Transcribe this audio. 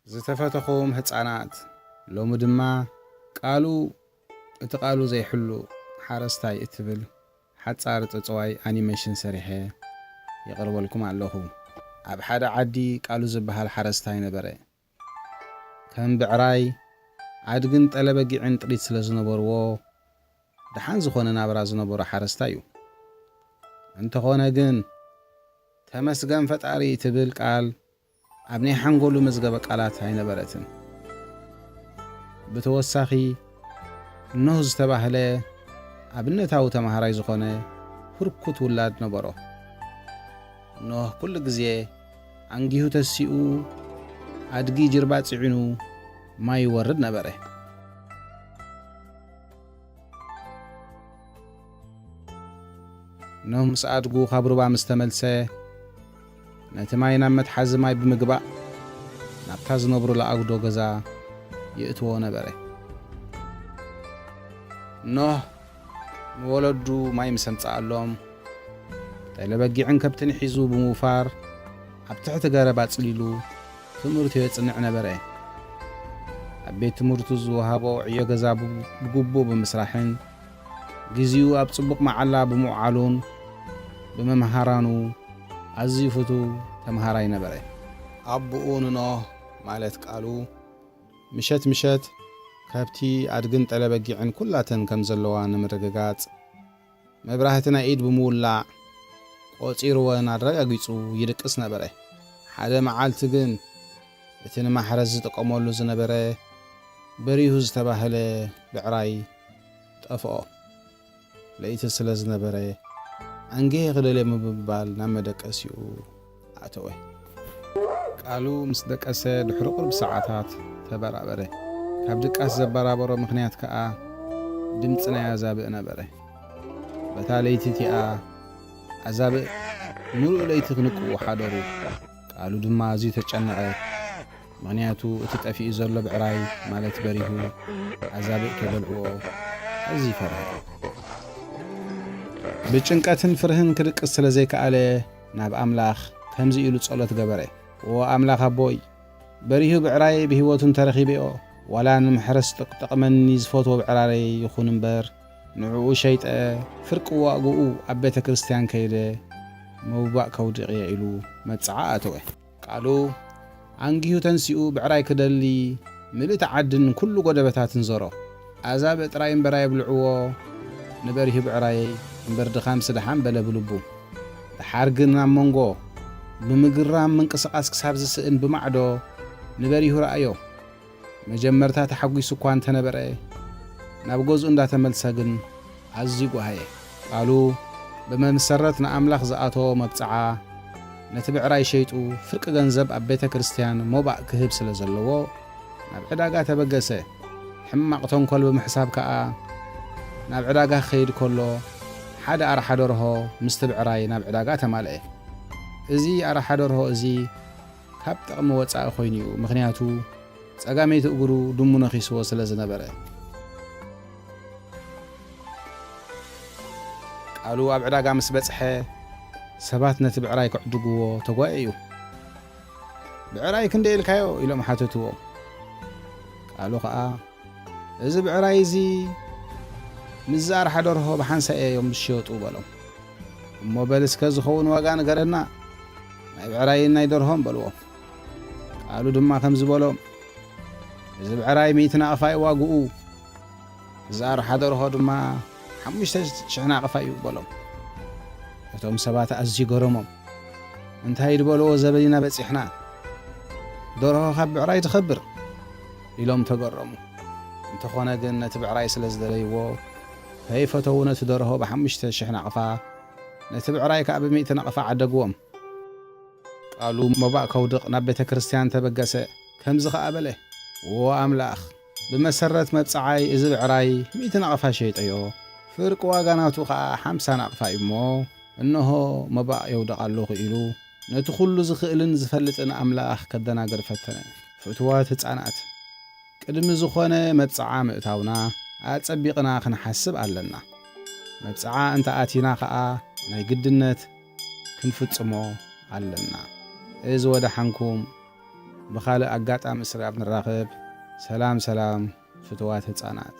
ዝተፈተኹም ህጻናት፣ ሎሚ ድማ ቃሉ፣ እቲ ቃሉ ዘይሕሉ ሓረስታይ እትብል ሓጻር ጽጽዋይ ኣኒሜሽን ሰሪሐ የቕርበልኩም ኣለኹ። ኣብ ሓደ ዓዲ ቃሉ ዝበሃል ሓረስታይ ነበረ። ከም ብዕራይ፣ ኣድግን ጠለበጊዕን ጥሪት ስለ ዝነበርዎ፣ ደሓን ዝኾነ ናብራ ዝነበሮ ሓረስታይ እዩ። እንተኾነ ግን፣ "ተመስገን ፈጣሪ" ትብል ቃል ኣብ ናይ ሓንጎሉ መዝገበ ቃላት ኣይነበረትን። ብተወሳኺ፣ ኖህ ዝተባህለ ኣብነታዊ ተማሃራይ ዝኾነ ህርኩት ውላድ ነበሮ። ኖህ ኩሉ ግዜ ኣንጊሁ ተሲኡ፣ ኣድጊ ጅርባ ጽዒኑ ማይ ይወርድ ነበረ። ኖህ ምስ ኣድጉ ካብ ሩባ ምስ ተመልሰ፣ ነቲ ማይ ናብ መትሓዚ ማይ ብምግባእ፣ ናብታ ዝነብሩላ ኣጉዶ ገዛ የእትዎ ነበረ። ኖህ ንወለዱ ማይ ምስ ኣምጽኣሎም፣ ጠለበጊዕን ከብትን ሒዙ ብምውፋር፣ ኣብ ትሕቲ ገረብ ኣጽሊሉ ትምህርቱ የጽንዕ ነበረ። ኣብ ቤት ትምህርቱ ዝወሃቦ ዕዮ ገዛ ብ-፣ ብግቡእ ብምስራሕን፣ ግዜኡ ኣብ ጽቡቕ መዓላ ብምውዓሉን፣ ብመምሃራኑ ኣዝዩ ፍቱው ተምሃራይ ነበረ። ኣቦኡ ንኖህ፣ ማለት ቃሉ፣ ምሸት ምሸት ከብቲ፣ ኣድግን ጠለበጊዕን ኩላተን ከም ዘለዋ ንምርግጋጽ፣ መብራህቲ ናይ ኢድ ብምውላዕ ቆጺርወን ኣረጋጊጹ ይድቅስ ነበረ። ሓደ መዓልቲ ግን፣ እቲ ንማሕረስ ዝጥቀመሉ ዝነበረ በሪሁ ዝተባህለ ብዕራይ ጠፍኦ። ለይቲ ስለ ዝነበረ፣ ኣንጊሄ ክደልዮ ብምባል ናብ መደቀሲኡ ኣተወ። ቃሉ ምስ ደቀሰ ድሕሪ ቁሩብ ሰዓታት ተበራበረ። ካብ ድቃስ ዘበራበሮ ምኽንያት ከኣ ድምጺ ናይ ኣዛብእ ነበረ። በታ ለይቲ እቲኣ ኣዛብእ ምሉእ ለይቲ ክንቅዉ ሓደሩ። ቃሉ ድማ ኣዝዩ ተጨነቐ። ምኽንያቱ እቲ ጠፊኡ ዘሎ ብዕራይ፣ ማለት በሪሁ፣ ኣዛብእ ከይበልዕዎ ኣዝዩ ፈርሀ። ብጭንቀትን ፍርህን ክድቅስ ስለ ዘይከኣለ፣ ናብ ኣምላኽ ከምዚ ኢሉ ጸሎት ገበረ። "ዎ ኣምላኽ ኣቦይ፣ በሪሁ ብዕራይ ብህይወቱ እንተረኺበዮ፣ ዋላ ንምሕረስ ጥቕጠቕመኒ ዝፈትዎ ብዕራረይ ይኹን እምበር፣ ንዕኡ ሸይጠ ፍርቂ ዋግኡ ኣብ ቤተ ክርስቲያን ከይደ መውባእ ከውድቕ እየ" ኢሉ መብጽዓ ኣተወ። ቃሉ ኣንጊሁ ተንሲኡ ብዕራይ ክደሊ ምልእቲ ዓድን ኩሉ ጎደበታትን ዞሮ። ኣዛብእ ጥራይ እምበር ኣይብልዕዎ ንበሪሁ ብዕራይ እምበር ድኻምሲ ደሓን በለ ብልቡ። ደሓር ግን ኣብ መንጎ ብምግራም ምንቅስቓስ ክሳብ ዝስእን ብማዕዶ ንበሪሁ ረኣዮ። መጀመርታ ተሓጒሱ እኳ እንተነበረ፣ ናብ ገዝኡ እንዳተመልሰ ግን ኣዝዩ ጓሃየ። ቃሉ ብመሰረት ንኣምላኽ ዝኣተዎ መብጽዓ፣ ነቲ ብዕራይ ሸይጡ ፍርቂ ገንዘብ ኣብ ቤተ ክርስቲያን ሞባእ ክህብ ስለ ዘለዎ፣ ናብ ዕዳጋ ተበገሰ። ሕማቕ ተንኮል ብምሕሳብ ከኣ ናብ ዕዳጋ ክኸይድ ከሎ፣ ሓደ ኣርሓ ደርሆ ምስቲ ብዕራይ ናብ ዕዳጋ ተማልአ። እዚ ኣርሓ ደርሆ እዚ ካብ ጥቕሚ ወጻኢ ኮይኑ እዩ። ምኽንያቱ፣ ጸጋመይቲ እግሩ ድሙ ነኺስዎ ስለ ዝነበረ። ቃሉ ኣብ ዕዳጋ ምስ በጽሐ፣ ሰባት ነቲ ብዕራይ ክዕድግዎ ተጓየዩ። "ብዕራይ ክንደይ ኢልካዮ?" ኢሎም ሓተትዎ። ቃሉ ኸኣ፣ "እዚ ብዕራይ እዚ ምስዚ ኣርሓ ደርሆ ብሓንሳእ እዮም ዝሽየጡ" በሎም። "እሞ በል እስከ ዝኸውን ዋጋ ንገረና፣ ናይ ብዕራይን ናይ ደርሆን" በልዎም። ቃሉ ድማ ከምዚ በሎም፣ "እዚ ብዕራይ ሚእቲ ናቕፋ እዩ ዋግኡ፣ እዚ ኣርሓ ደርሆ ድማ ሓሙሽተ ሽሕ ናቕፋ እዩ" በሎም። እቶም ሰባት ኣዝዩ ገረሞም። "እንታይ ድበልዎ ዘበን ኢና በጺሕና? ደርሆ ካብ ብዕራይ ትኸብር?" ኢሎም ተገረሙ። እንተኾነ ግን ነቲ ብዕራይ ስለ ዝደለይዎ፣ ከይፈተዉ ነቲ ደርሆ ብሓሙሽተ ሽሕ ናቕፋ፣ ነቲ ብዕራይ ከኣ ብሚእቲ ናቕፋ ዓደግዎም። ቃሉ ሞባእ ከውድቕ ናብ ቤተ ክርስቲያን ተበገሰ። ከምዚ ኸኣ በለ፣ "ዎ ኣምላኽ፣ ብመሰረት መብጽዓይ እዚ ብዕራይ ሚእቲ ናቕፋ ሸይጠዮ፣ ፍርቂ ዋጋ ናቱ ኸኣ ሓምሳ ናቕፋ እዩ እሞ፣ እንሆ ሞባእ የውድቕ ኣለኹ" ኢሉ ነቲ ኹሉ ዝኽእልን ዝፈልጥን ኣምላኽ ከደናግር ፈተነ። ፍቱዋት ህጻናት፣ ቅድሚ ዝኾነ መብጽዓ ምእታውና ኣጸቢቕና ክንሓስብ ኣለና። መብጽዓ እንተ ኣቲና ኸኣ ናይ ግድነት ክንፍጽሞ ኣለና። እዚ ወደሓንኩም። ብኻልእ ኣጋጣሚ እስጋብ ንራኸብ። ሰላም ሰላም ፍትዋት ህጻናት።